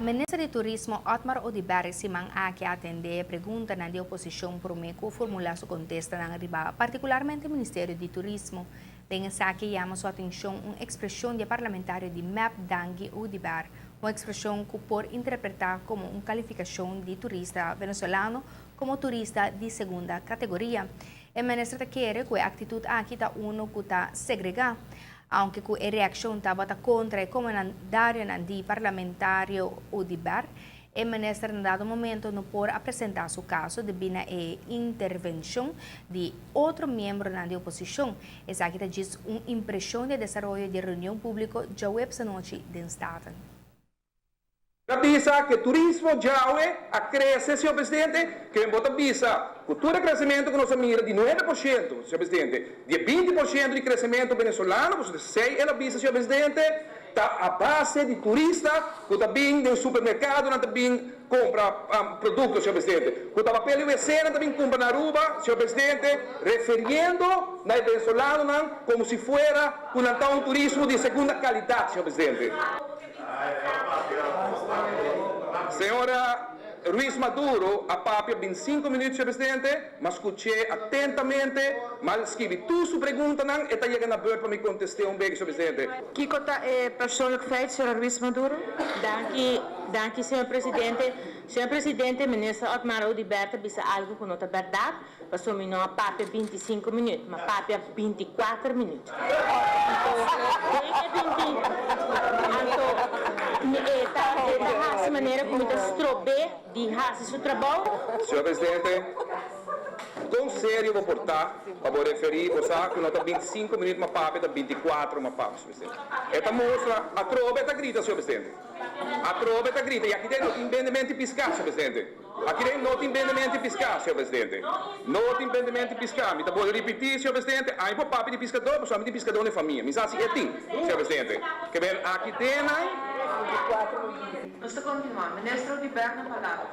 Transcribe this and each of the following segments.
Minister di Turismo Otmar Oduber siman aki a atende preguntanan di oposicion prome cu formula su contestanan riba particularmente Ministerio di Turismo. Den esaki a yama su atencion un expresion di parlamentario di MEP Dangui Oduber, un expresion cu por interpreta como un calificacion di turista venezolano como turista di segunda categoria. E minister ta kere cu e actitud aki ta uno cu ta segrega. Aunke cu e reaccion tabata contra e comentarionan di parlamentario Oduber, e minister na dado momento no por a presenta su caso debi na e intervencion di otro miembronan di oposicion. Esaki ta djis un impresion di desaroyo di reunion publico diahuebs anochi den Staten. Ta bisa cu turismo djawe a crece, señor Presidente, cu bo ta bisa, cu tur e crecemento cu nos a mira di 9%, señor Presidente, di 20% di crecemento venezolano, cu esey el a bisa, señor Presidente, ta a base di turista cu ta bin den supermercado, nan ta bin cumpra producto, señor Presidente. Cu ta papel y wc, nan ta bin cumpra na Aruba, señor Presidente, refiriendo na venezolanonan como si fuera cu nan ta un turismo di segunda calidad, señor Presidente. Señora Ruiz Maduro a papia 25 minuut, señor Presidente, m'a scucha atentamente, m'a skirbi tur su preguntanan, y ta yega na beurt pa mi contesta un bes, señor Presidente. Kico ta e persoonlijk feit, señora Ruiz Maduro? Danki, danki, señor Presidente. Señor Presidente, minister Otmar Oduber a bisa algo cu no ta berdad. Paso mi no a papia 25 minuut, m'a papia 24 minuut. Anto, 20, anto, e ta hasi manera cu mi ta strobe di hasi su trabou. Señor Presidente, con serio bo por ta pa bo referi, bo sa cu no ta 25 minuut m'a papia, ta 24 m'a papia, señor Presidente. E ta mustra, atrobe ta grita, señor Presidente. Atrobe ta grita, y aki no tin bendemento di pisca, señor Presidente. Aki no tin bendemento di pisca, señor Presidente. No tin bendemento di pisca. Mi ta bolbe ripiti, señor Presidente, ami por papia di piscador, pasobra mi tin piscador den famia. Mi sa si e tin, señor Presidente. Kiermen aki den Nos ta continua. Minister Oduber na palabra.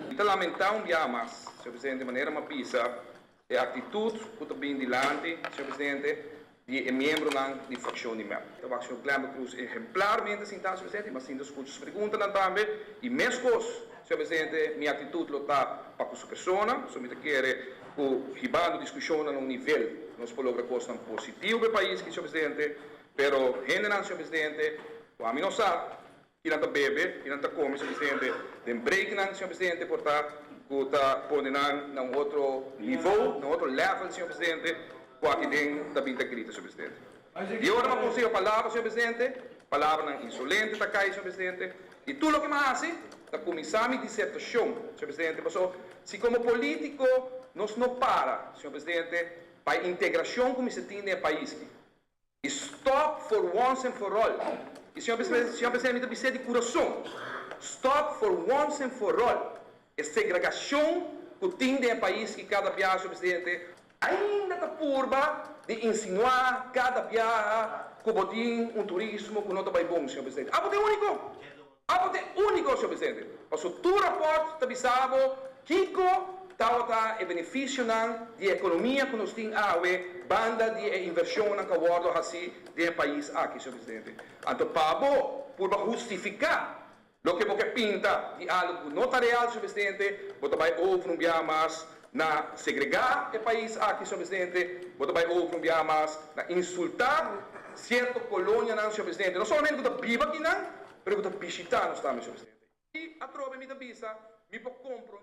Mi ta lamenta un biaha mas, señor Presidente, manera m'a bisa, e actitud cu ta bin dilanti, señor Presidente, di e miembronan di fraccion di MEP. Ta señor Glenbert Croes ehemplarmente sinta, señor Presidente, m'a sinta scucha su preguntanan tambe, y mescos, señor Presidente, mi actitud lo ta pa cu su persona, so mi ta kere cu hibando discusion na un nivel, nos por logra cosnan positivo pa e pais, señor Presidente, pero hendenan, señor Presidente, cu ami no sa, cu nan ta bebe, cu nan ta come, señor Presidente, den breaknan, señor Presidente, por ta, cu ta pone nan na un otro nivel, na un otro level, señor Presidente, cu aki den ta bin ta grita, señor Presidente. Y ora m'a consigo palabra, señor Presidente, palabranan insolente ta cay, señor Presidente, y tur loke m'a haci, ta cuminsa mi disertacion, señor Presidente, paso, si como politico nos no para, señor Presidente, pa integracion cu mester tin den e pais aki. Y stop for once and for all. Y señor Presidente, señor Presidente, mi ta bisa di curason. Stop for once and for all. E segregacion cu tin den e pais cu cada biaha, señor Presidente, ainda ta purba di insinua cada biaha cu bo tin un turismo cu no ta bay bon, señor Presidente. Abo ta unico. Abo ta unico, señor Presidente. Paso tur rapport ta bisa bo kico tabata e beneficionan di economia cu nos tin awe banda di e inversionnan cu a wordo haci den e pais aki, señor Presidente. Anto pa bo purba hustifica loke bo ke pinta di algo cu no ta real, señor Presidente, bo ta bay over un biaha mas na segrega e pais aki, señor Presidente, bo ta bay over un biaha mas na insulta cierto colonianan, señor Presidente. No solamente cu ta biba akinan, pero cu ta bishita nos tambe, señor Presidente. Y atrobe mi ta bisa, mi por compro.